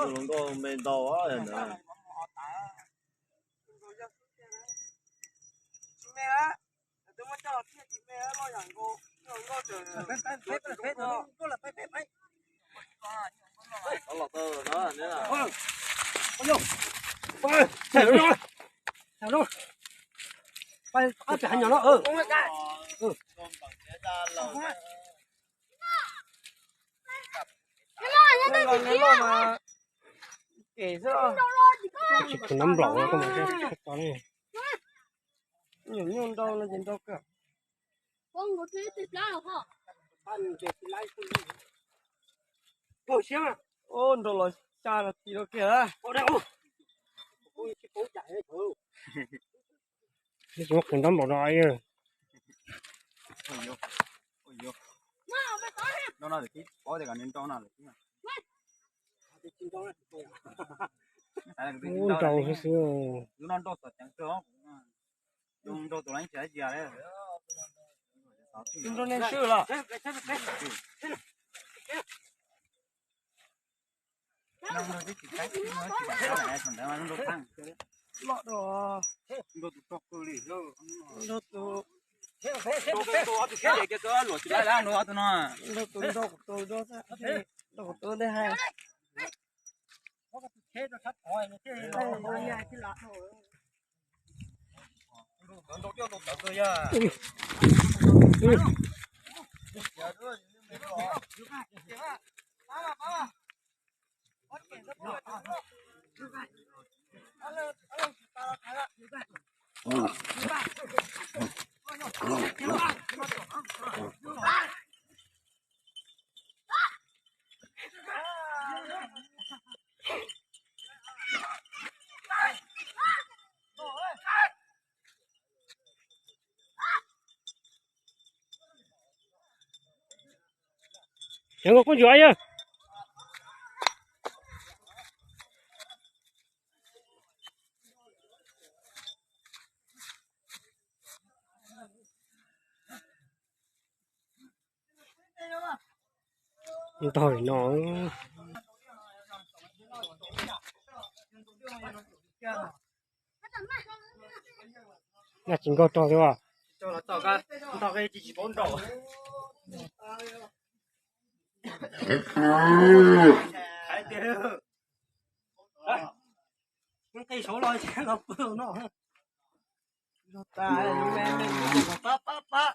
Hluas nkauj me ntau na. Tsis pum nab nplaum, nyuam nyuj nrau no ces nrau kawg. Nrau los xya no ti rau kiag. Tsis muab qhwv nrau npaum no. Ub, nrau xwb xwb. Nrau nej swb los. Loj dua. Nrau tus, nrau tus, nrau kuv tus, nrau kuv tus ntej hais. Cov nkauj kub ntsuav yog. Ntog no. Naj tsis nkaug rog thiab. Nqis saud los los pw no. Pab pab pab.